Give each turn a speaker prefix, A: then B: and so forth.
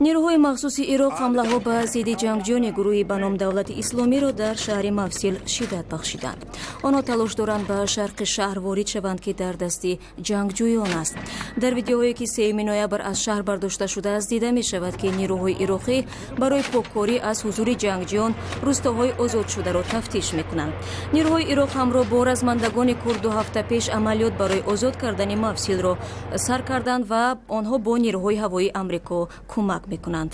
A: Нерӯҳои махсуси Ироқ ҳамлаҳо ба зидди ҷангҷӯёни гурӯҳи ба ном Давлати Исломиро дар шаҳри Мавсил шиддат бахшиданд. Онҳо талош доранд ба шарқи шаҳр ворид шаванд, ки дар дасти ҷангҷӯён аст. Дар видеоҳое, ки 3 ноябр аз шаҳр бардошта шудааст, дида мешавад, ки нерӯҳои ироқӣ барои поккорӣ аз ҳузури ҷангҷӯён рӯстоҳои озодшударо тафтиш мекунанд. Нерӯҳои Ироқ ҳамроҳ бо размандагони курд 2 ҳафта пеш амалиёт барои озод кардани Мавсилро сар карданд ва онҳо бо нерӯҳои ҳавоии Амрико кӯмак мекунанд.